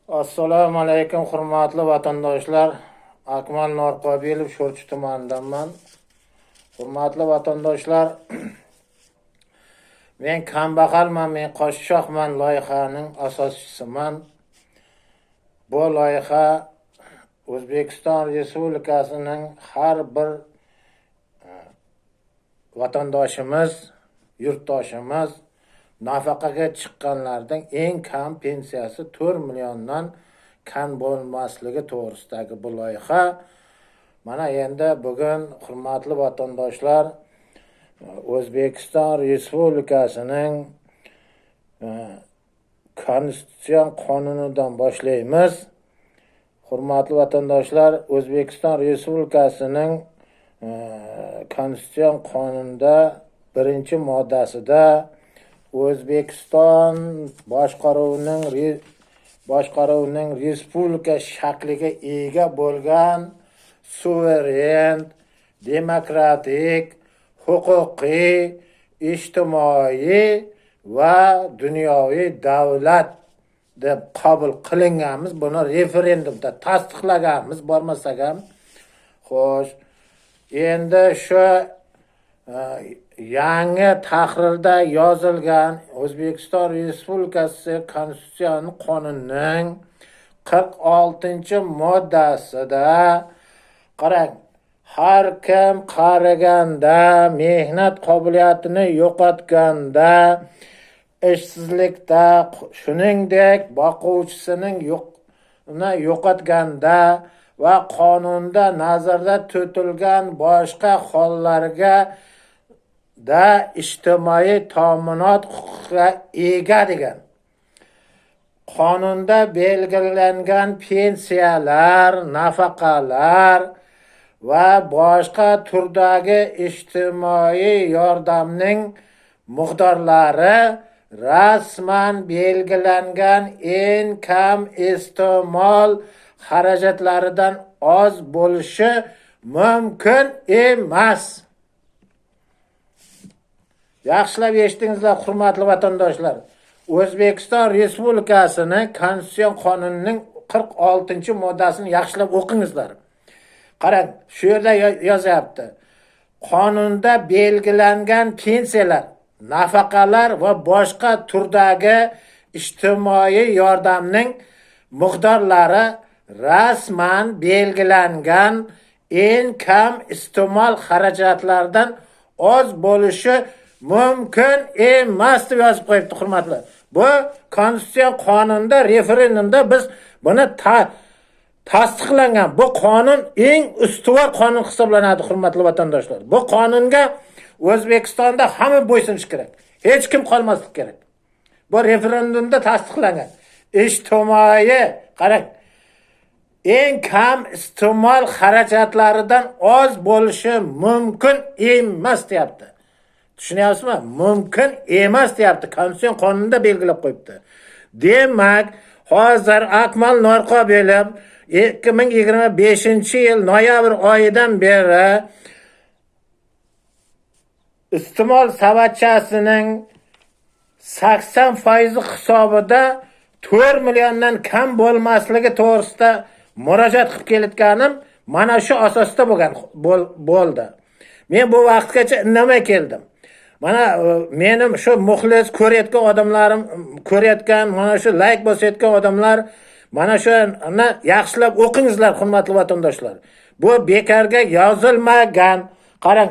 Assalomu alaykum, hurmatli vatandoshlar. Akmal Norqobilov, Sho'rchi tumanidanman. Hurmatli vatandoshlar, men kambag'alman, men qochchoqman loyihaning asoschisiman. Bu loyiha O'zbekiston Respublikasining har bir vatandoshimiz, yurtdoshimiz nafaqaga chiqqanlarning eng kam pensiyasi 4 milliondan kam bo'lmasligi to'g'risidagi bu loyiha. Mana endi bugun, hurmatli vatandoshlar, O'zbekiston Respublikasining konstitutsion qonunidan boshlaymiz. Hurmatli vatandoshlar, O'zbekiston Respublikasining konstitutsion qonunida birinchi moddasida O'zbekiston boshqaruvining respublika shakliga ega bo'lgan suveren, demokratik, huquqiy, ijtimoiy va dunyoviy davlat deb qabul qilinganmiz. Buni referendumda tasdiqlaganmiz, bormasak ham. Xo'sh, endi shu yangi tahrirda yozilgan O'zbekiston Respublikasi konstitutsion qonunining 46-moddasida qarang: har kim qariganda, mehnat qobiliyatini yo'qotganda, ishsizlikda, shuningdek boquvchisining yo'qotganda va qonunda nazarda tutilgan boshqa hollarga da ijtimoiy ta'minot huquqiga ega degan. Qonunda belgilangan pensiyalar, nafaqalar va boshqa turdagi ijtimoiy yordamning miqdorlari rasman belgilangan eng kam iste'mol xarajatlaridan oz bo'lishi mumkin emas. Yaxshilab eshitingizlar, hurmatli vatandoshlar. O'zbekiston Respublikasini konstitutsion qonunining 46-moddasini yaxshilab o'qingizlar. Qarang, shu yerda yozyapti: qonunda belgilangan pensiyalar, nafaqalar va boshqa turdagi ijtimoiy yordamning miqdorlari rasman belgilangan eng kam iste'mol xarajatlaridan oz bo'lishi mumkin emas, deb yozib qo'yibdi, hurmatli. Bu konstitutsion qonunda, referendumda biz buni tasdiqlangan. Bu qonun eng ustuvor qonun hisoblanadi, hurmatli vatandoshlar. Bu qonunga O'zbekistonda hamma bo'ysunishi kerak, hech kim qolmasligi kerak. Bu referendumda tasdiqlangan ijtimoiy, qarang, eng kam iste'mol xarajatlaridan oz bo'lishi mumkin emas, deyapti. Tushunyapsizmi? Mumkin emas, deyapti, konstitutsion qonunda belgilab qo'yibdi. Demak, hozir Akmal Norqobilov 2025-yil noyabr oyidan beri iste'mol savatchasining 80% hisobida 4 milliondan kam bo'lmasligi to'g'risida murojaat qilib kelayotganim mana shu asosda bo'lgan bo'ldi. Men bu vaqtgacha indamay keldim. Mana menim shu muxlis ko'rayotgan odamlarim, ko'rayotgan, mana shu layk bosayotgan odamlar, mana shuni yaxshilab o'qingizlar, hurmatli vatandoshlar. Bu bekorga yozilmagan. Qarang,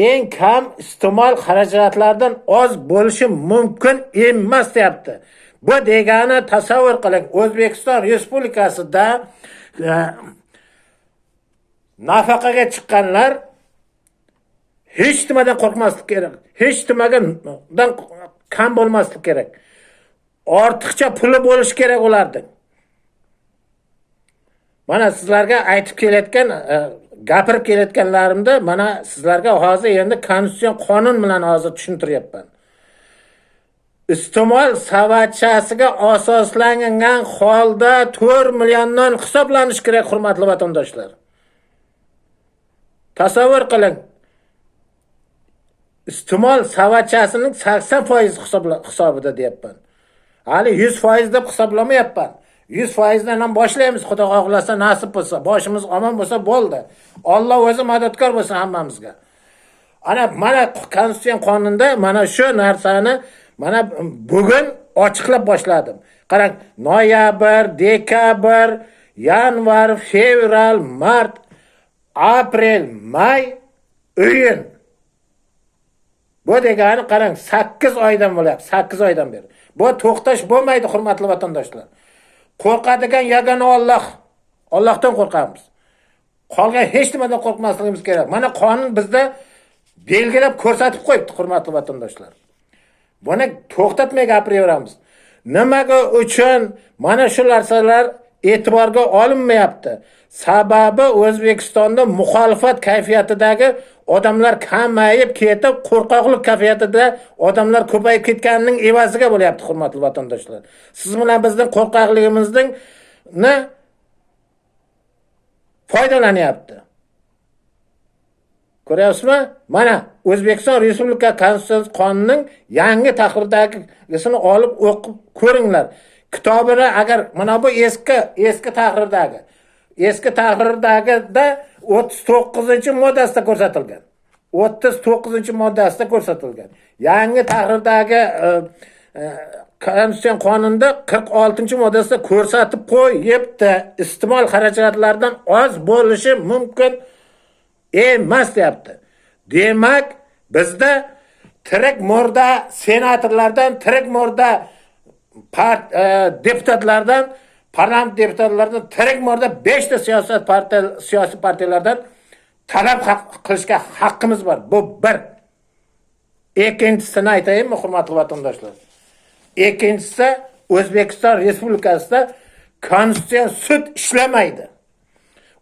eng kam iste'mol xarajatlaridan oz bo'lishi mumkin emas, deyapti. Bu degani, tasavvur qiling, O'zbekiston Respublikasida nafaqaga chiqqanlar hech nimadan qo'rqmaslik kerak, hech nimadan kam bo'lmaslik kerak, ortiqcha puli bo'lishi kerak ularning. Mana sizlarga aytib kelayotgan, gapirib kelayotganlarimda mana sizlarga hozir endi konstitutsion qonun bilan hozir tushuntiryapman. Iste'mol savatchasiga asoslangan holda 4 milliondan hisoblanishi kerak, hurmatli vatandoshlar. Tasavvur qiling, iste'mol savatchasining 80% hisobida deyapman. Hali 100% deb hisoblamayapman. 100%dan ham boshlaymiz, Xudo xohlasa, nasib bo'lsa, boshimiz omon bo'lsa bo'ldi. Alloh o'zi madadkor bo'lsin hammamizga. Ana mana konstitutsion qonunda mana shu narsani mana bugun ochiqlab boshladim. Qarang, noyabr, dekabr, yanvar, fevral, mart, aprel, may, iyun. Bu degani qarang, 8 oydan bo'lyapti, 8 oydan beri. Bu to'xtash bo'lmaydi, hurmatli vatandoshlar. Qo'rqadigan yagona Alloh. Allohdan qo'rqamiz. Qolgan hech nimadan qo'rqmasligimiz kerak. Mana qonun bizda belgilab ko'rsatib qo'yibdi, hurmatli vatandoshlar. Buni to'xtatmay gapiraveramiz. Nimaga uchun mana shu narsalar e'tiborga olinmayapti? Sababi O'zbekistonda muxolifat kayfiyatidagi odamlar kamayib ketib, qo'rqoqlik kayfiyatida odamlar ko'payib ketganining evaziga bo'lyapti, hurmatli vatandoshlar. Siz bilan bizning qo'rqoqligimizning foydalanyapti. Ko'ryapsizmi? Mana O'zbekiston Respublika Konstitutsiya qonunining yangi tahrirdagisini olib o'qib ko'ringlar. Kitobini agar mana bu eski tahrirdagi, eski tahrirdagida 39-moddasida ko'rsatilgan. 39-moddasida ko'rsatilgan. Yangi tahrirdagi konstitutsion qonunda 46-moddasida ko'rsatib qo'yibdi. Iste'mol xarajatlaridan oz bo'lishi mumkin emas deyapti. Demak, bizda tirik murda senatorlardan, tirik murda deputatlardan, parlament deputatlaridan, tirik murda 5 ta siyosat partiya, siyosiy partiyalardan talab qilishga haqqimiz bor. Bu bir. Ikkinchisini aytayinmi, hurmatli vatandoshlar? Ikkinchisi, O'zbekiston Respublikasida konstitutsion sud ishlamaydi.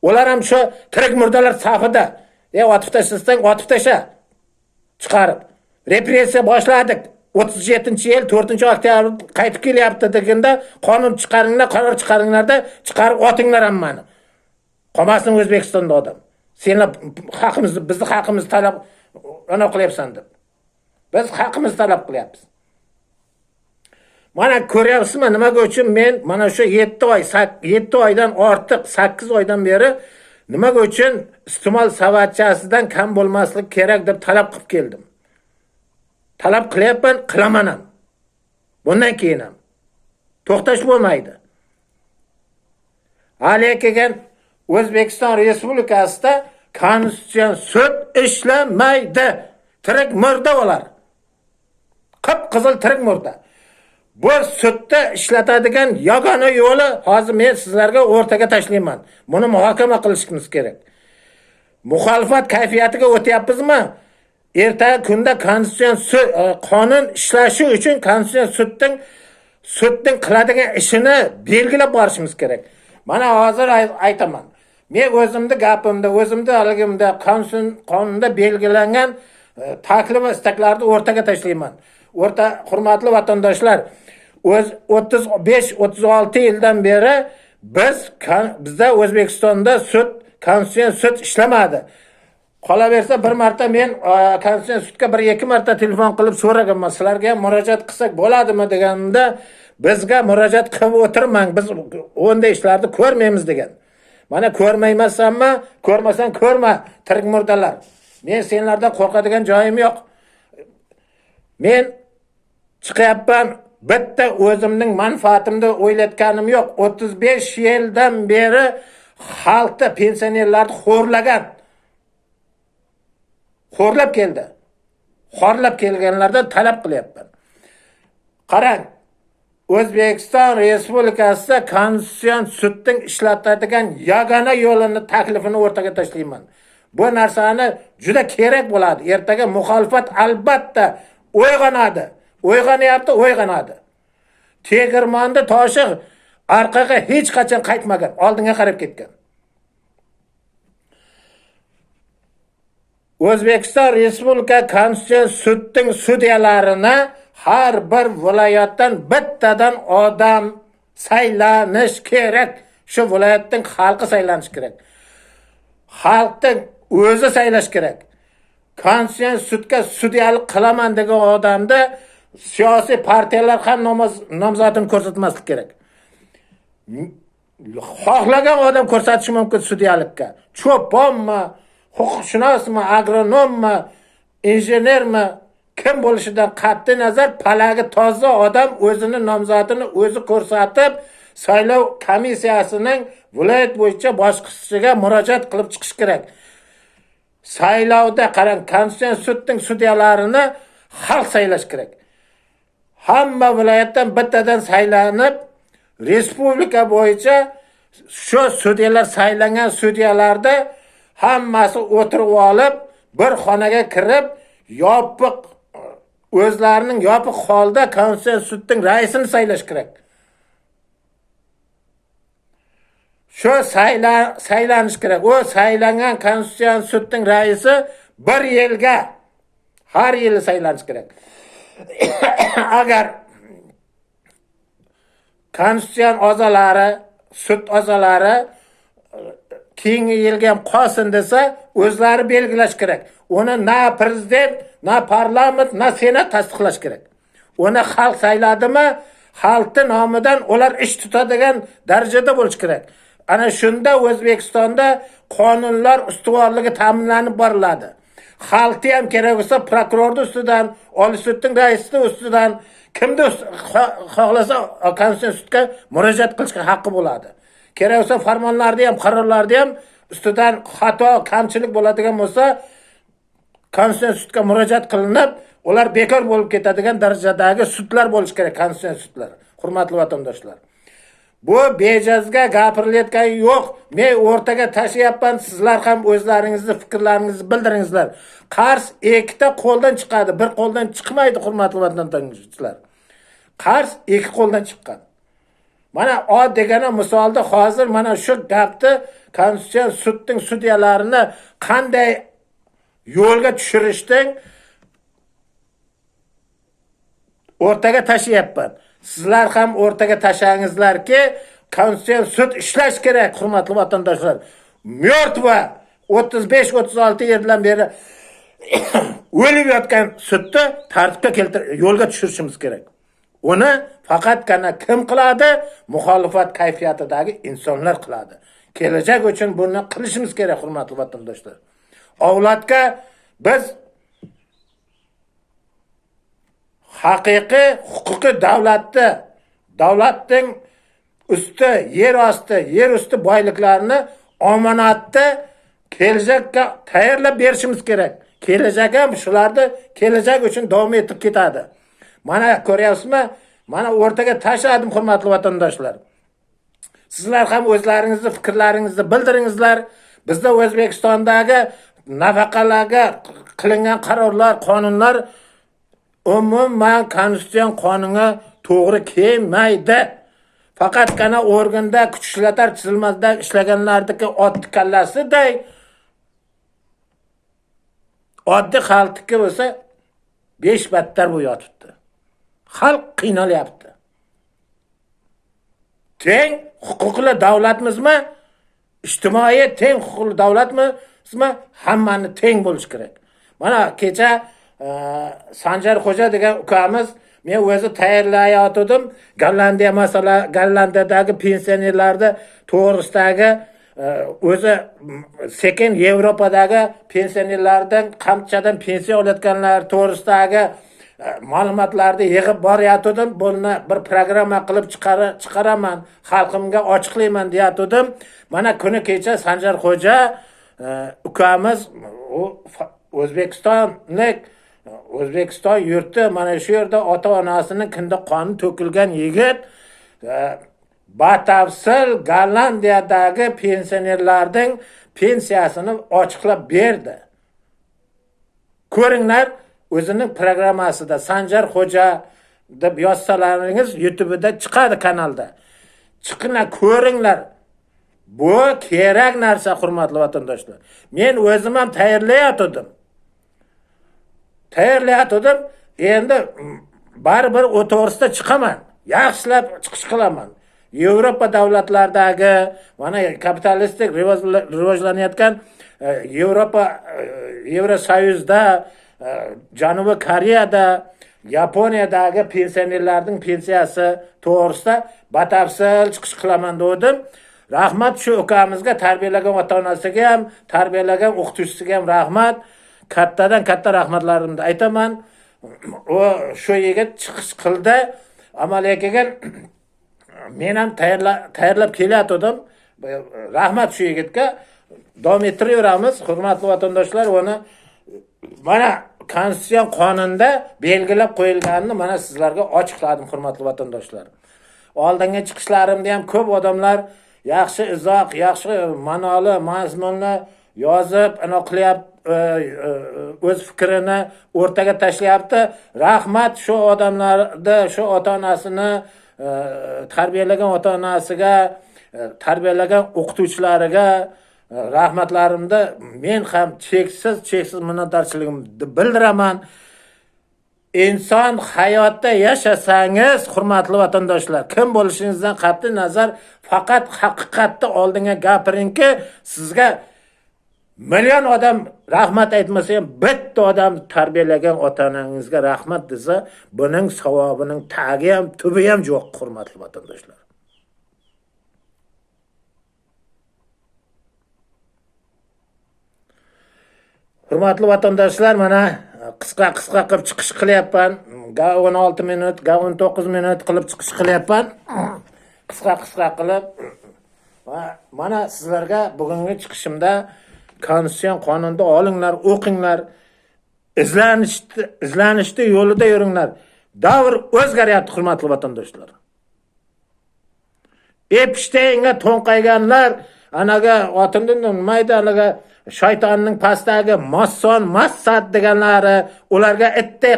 Ular ham shu tirik murdalar safida. Otib tashlasang, otib tasha. Chiqarib. Repressiya boshladik. 37-yil 4-oktyabr qaytib kelyapti deganda qonun chiqaringlar, qaror chiqaringlarda chiqarib otinglar hammani. Qolmasin O'zbekistonda odam. Senlar haqimizni, bizni haqimizni talab ana qilyapsan deb. Biz haqimizni talab qilyapmiz. Mana ko'ryapsizmi, nimaga uchun men mana shu 7 oy, 7 oydan ortiq, 8 oydan beri nimaga uchun iste'mol savatchasidan kam bo'lmasligi kerak deb talab qilib keldim. Talab qilyapman, qilaman ham. Bundan keyin ham. To'xtash bo'lmaydi. Hali kelgan O'zbekiston Respublikasida konstitutsion sud ishlamaydi. Tirik murda ular. Qip qizil tirik murda. Bu sudda ishlatadigan yagona yo'li hozir men sizlarga o'rtaga tashlayman. Buni muhokama qilishimiz kerak. Muxolifat kayfiyatiga o'tyapmizmi? Ertaga kunda konstitutsion sud qonun ishlashi uchun konstitutsion sudning qiladigan ishini belgilab borishimiz kerak. Mana hozir aytaman. Men o'zimni gapimda, o'zimni haligimda konstitutsion qonunda belgilangan taklif va istaklarni o'rtaga tashlayman. O'rta hurmatli vatandoshlar, o'z 35 36 yildan beri bizda O'zbekistonda sud, konstitutsion sud ishlamadi. Qolaversa bir marta men konstitutsion sudga bir ikki marta telefon qilib so'raganman, sizlarga ham murojaat qilsak bo'ladimi deganimda, bizga murojaat qilib o'tirmang, biz unday ishlarni ko'rmaymiz degan. Mana ko'rmaymansanmi, ko'rmasang ko'rma, tirik murdalar. Men senlardan qo'rqadigan joyim yo'q. Men chiqyapman, bitta o'zimning manfaatimni o'ylatganim yo'q. 35 yildan beri xalqni, pensionerlarni xo'rlagan, xo'rlab keldi. Xorlab kelganlardan talab qilyapman. Qarang, O'zbekiston Respublikasida konstitutsion sudning ishlatadigan yagona yo'lini, taklifini o'rtaga tashlayman. Bu narsani juda kerak bo'ladi. Ertaga muxolifat albatta uyg'onadi. Uyg'onyapti, uyg'onadi. Tegirmonni toshi orqaga hech qachon qaytmagan, oldinga qarab ketgan. O'zbekiston Respublika Konstitutsion sudning sudyalarini har bir viloyatdan bittadan odam saylanish kerak. Shu viloyatning xalqi saylanishi kerak. Xalqning o'zi saylash kerak. Konstitutsion sudga sudyalik qilaman degan odamda Siyosiy partiyalar ham nomzodini ko'rsatmaslik kerak. Xohlagan odam ko'rsatishi mumkin sudyalikka. Cho'ponmi, huquqshunosmi, agronommi, injenermi, kim bo'lishidan qat'iy nazar palagi toza odam o'zini nomzodini o'zi ko'rsatib, saylov komissiyasining viloyat bo'yicha boshqishiga murojaat qilib chiqish kerak. Saylovda qarang, Konstitutsion sudning sudyalarini xalq saylash kerak. Hamma viloyatdan bittadan saylanib, respublika bo'yicha shu sudyalar saylangan sudyalarda hammasi o'tirib olib, bir xonaga kirib, yopiq, o'zlarining yopiq holda Konstitutsion sudning raisini saylash kerak. Shu saylanish kerak. U saylangan Konstitutsion sudning raisi bir yilga har yili saylanish kerak. Agar konstitutsion a'zolari, sud a'zolari keyingi yilga ham qolsin desa, o'zlari belgilash kerak. Uni na prezident, na parlament, na senat tasdiqlash kerak. Uni xalq sayladimi, xalqni nomidan ular ish tutadigan darajada bo'lish kerak. Ana shunda O'zbekistonda qonunlar ustuvorligi ta'minlanib boriladi. Xalqni ham kerak bo'lsa prokurorning ustidan, Oliy sudning raisining ustidan kimni xohlasa Konstitutsion sudga murojaat qilishga haqqi bo'ladi. Kerak bo'lsa farmonlarni ham, qarorlarni ham ustidan xato, kamchilik bo'ladigan bo'lsa, Konstitutsion sudga murojaat qilinib, ular bekor bo'lib ketadigan darajadagi sudlar bo'lishi kerak, konstitutsion sudlar. Hurmatli vatandoshlar. Bu bejazga gapirilayotgani yo'q. Men o'rtaga tashlayapman, sizlar ham o'zlaringizni fikrlaringizni bildiringizlar. Qarz ikkita qo'ldan chiqadi, bir qo'ldan chiqmaydi, hurmatli vatandoshlar. Qarz ikki qo'ldan chiqqan. Mana oddiygina misolda hozir mana shu gapni Konstitutsion sudning sudyalarini qanday yo'lga tushirishning o'rtaga tashlayapman. Sizlar ham o'rtaga tashlangizlarki, Konstitutsion sud ishlash kerak, hurmatli vatandoshlar. Mертва 35-36 yildan beri o'lib yotgan sudni tartibga keltir, yo'lga tushirishimiz kerak. Uni faqatgina kim qiladi? Muxolifat kayfiyatidagi insonlar qiladi. Kelajak uchun buni qilishimiz kerak, hurmatli vatandoshlar. Avlodga biz haqiqiy huquqiy davlatni, davlatning usti, yer osti, yer usti boyliklarini omonatni kelajakka tayyorlab berishimiz kerak. Kelajak ham shularni kelajak uchun davom etib ketadi. Mana ko'ryapsizmi? Mana o'rtaga tashladim, hurmatli vatandoshlar. Sizlar ham o'zlaringizni fikrlaringizni bildiringizlar. Bizda O'zbekistondagi nafaqalarga qilingan qarorlar, qonunlar umuman konstitutsion qonunga to'g'ri kelmaydi. Faqatgina organda kuch ishlatar tizilmasida ishlaganlarniki ot kallasiday, oddiy xalqniki bo'lsa 5 battar bu yotibdi. Xalq qiynalyapti. Teng huquqli davlatmizmi? Ijtimoiy teng huquqli davlatmizmi? Hammani teng bo'lish kerak. Mana kecha Sanjar Xo'ja degan ukamiz, men o'zi tayyorlayotgandim Gollandiya masala, Gollandiyadagi pensionerlarni to'g'risidagi, o'zi sekin Yevropadagi pensionerlardan qanchadan pensiya olayotganlar to'g'risidagi ma'lumotlarni yig'ib borayotgandim. Buni bir programma qilib chiqaraman, xalqimga ochiqlayman deyotgandim. Mana kuni kecha Sanjar Xo'ja ukamiz, u O'zbekistonlik, O'zbekiston yurti, mana shu yerda ota-onasining kindik qoni to'kilgan yigit batafsil Gollandiyadagi pensionerlarning pensiyasini ochiqlab berdi. Ko'ringlar, o'zining programmasida Sanjar Xo'ja deb yozsalaringiz YouTube'da chiqadi kanalda. Chiqinglar, ko'ringlar. Bu kerak narsa, hurmatli vatandoshlar. Men o'zim ham tayyorlayotgandim. Tayyorlayotgandim. Endi baribir o to'g'risida chiqaman. Yaxshilab chiqish qilaman. Yevropa davlatlaridagi mana kapitalistik rivojlanayotgan Yevropa, Yevrosoyuzda, Janubiy Koreyada, Yaponiyadagi pensionerlarning pensiyasi to'g'risida batafsil chiqish qilaman dedim. Rahmat shu ukamizga, tarbiyalagan ota-onasiga ham, tarbiyalagan o'qituvchisiga ham rahmat. Kattadan katta rahmatlarimni aytaman. U shu yigit chiqish qildi. Ammo lekin men ham tayyorlab kelayotgandim. Rahmat shu yigitga. Davom ettiraveramiz, hurmatli vatandoshlar. Uni mana konstitutsion qonunda belgilab qo'yilganini mana sizlarga ochiqladim, hurmatli vatandoshlar. Oldingi chiqishlarimda ham ko'p odamlar yaxshi izoh, yaxshi ma'noli, mazmunli yozib, ana qilyapti, o'z fikrini o'rtaga tashlayapti. Rahmat shu odamlarni, shu ota-onasini, tarbiyalagan ota-onasiga, tarbiyalagan o'qituvchilariga rahmatlarimni men ham cheksiz minnatdorchiligimni bildiraman. Inson hayotda yashasangiz, hurmatli vatandoshlar, kim bo'lishingizdan qat'iy nazar, faqat haqiqatni oldinga gapiringki, sizga million odam rahmat aytmasa ham bitta odam tarbiyalagan ota-onangizga rahmat desa, buning savobining tagi ham, tubi ham yo'q, hurmatli vatandoshlar. Hurmatli vatandoshlar, mana qisqa-qisqa qilib chiqish qilyapman. Ga 16 minut, ga 19 minut qilib chiqish qilyapman. Qisqa-qisqa qilib. Va mana sizlarga bugungi chiqishimda konstitutsion qonunni olinglar, o'qinglar, izlanishni yo'lida yuringlar. Davr o'zgaryapti, hurmatli vatandoshlar. Epshteynga to'nqayganlar, anaga otimdan nima edi, anaga shaytonning pastdagi Masson, Massad deganlari, ularga itday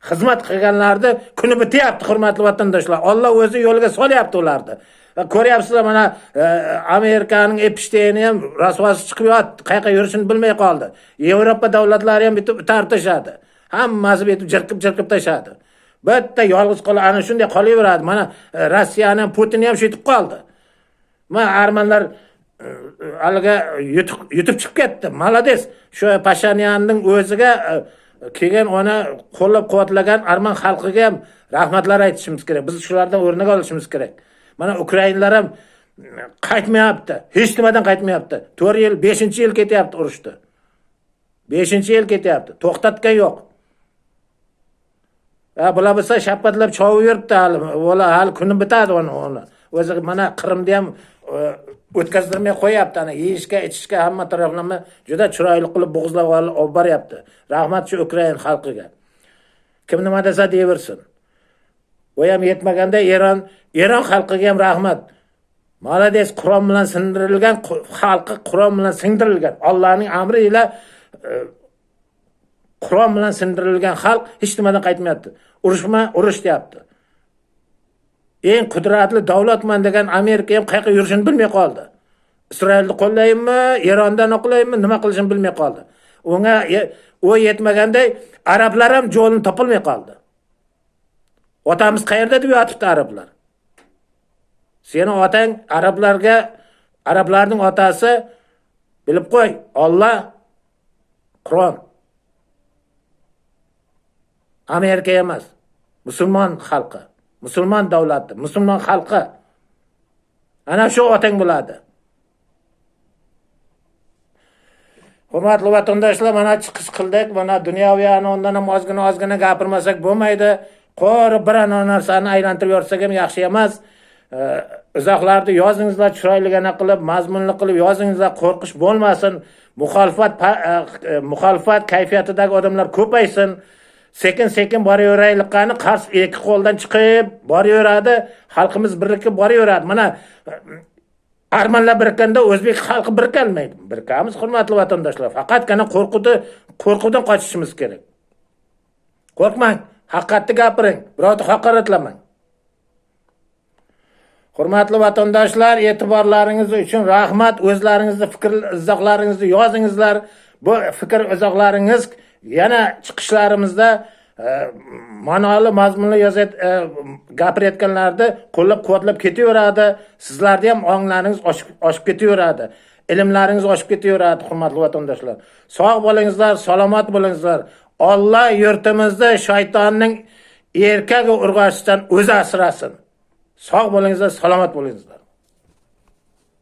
xizmat qilganlarni kuni bityapti, hurmatli vatandoshlar. Alloh o'zi yo'lga solyapti ularni. Ko'ryapsizlar, mana Amerikaning Epshteyni ham rasvosi chiqib yotdi, qayerga yurishini bilmay qoldi. Yevropa davlatlari ham bitib itarib tashladi. Hammasi bitib jirkib-jirkib tashladi. Bitta yolg'iz qola ana shunday qolaveradi. Mana Rossiyani ham, Putinni ham shu yetib qoldi. Mana armanlar haliga yutib chiqib ketdi. Malades. Shu Pashinyanning o'ziga kelgan ona qo'llab-quvvatlagan arman xalqiga ham rahmatlar aytishimiz kerak. Biz shulardan o'rnak olishimiz kerak. Mana ukrainlar ham qaytmayapti. Hech nimadan qaytmayapti. 4 yil, 5-yil ketyapti urushda. 5-yil ketyapti. To'xtatgan yo'q. Ha, bular bo'lsa shapatlab chovib yuribdi hali. Ular hali kuni bitadi uni. O'zi mana Qrimda ham o'tkazdirmay qo'yapti, ana yeyishga, ichishga hamma taraflama juda chiroyli qilib bo'g'izlab olib boryapti. Rahmat shu Ukraina xalqiga. Kim nima desa deyaversin. U ham yetmaganda Eron xalqiga ham rahmat. Malades, Qur'on bilan sindirilgan xalqi Qur'on bilan singdirilgan. Allohning amri ila Qur'on bilan sindirilgan xalq hech nimadan qaytmayapti. Urushma, urush deyapti. Eng qudratli davlatman degan Amerika ham qayerga yurishini bilmay qoldi. Isroilni qo'llaymi, Erondan oqlaymi, nima qilishini bilmay qoldi. Unga u yetmaganday arablar ham yo'lini topolmay qoldi. Otamiz qayerda deb yotibdi arablar. Seni otang arablarga, arablarning otasi bilib qo'y, Alloh, Qur'on. Amerika emas, musulmon xalqi, musulmon davlati, musulmon xalqi. Ana shu otang bo'ladi. Hurmatli vatandoshlar, mana chiqish qildik. Mana dunyoviy undan ham ozgina gapirmasak bo'lmaydi. Qori bir ana narsani aylantirib yorsak ham yaxshi emas. Izohlarni yozingizlar, chiroyligini qilib, mazmunli qilib yozingizlar, qo'rqish bo'lmasin. Muxolifat kayfiyatidagi odamlar ko'paysin. Sekin-sekin boraveraylikqani qars ikki qo'ldan chiqib boraveradi. Xalqimiz birikib boraveradi. Mana armanlar birikkanda o'zbek xalqi birikalmaydi. Birikamiz, hurmatli vatandoshlar. Faqatgina qo'rquvdan qochishimiz kerak. Qo'rqmang, haqiqatni gapiring, birovni haqoratlamang. Hurmatli vatandoshlar, e'tiborlaringiz uchun rahmat. O'zlaringizni fikr izohlaringizni yozingizlar. Bu fikr izohlaringiz yana chiqishlarimizda ma'noli, mazmunli gapirayotganlarni qo'llab-quvvatlab ketaveradi. Sizlarni ham onglaringiz oshib ketaveradi. Ilmlaringiz oshib ketaveradi, hurmatli vatandoshlar. Sog' bo'lingizlar, salomat bo'lingizlar. Alloh yurtimizda shaytonning Erkagu urg'ochisidan o'zi asrasin. Sog' bo'lingizlar, salomat bo'lingizlar.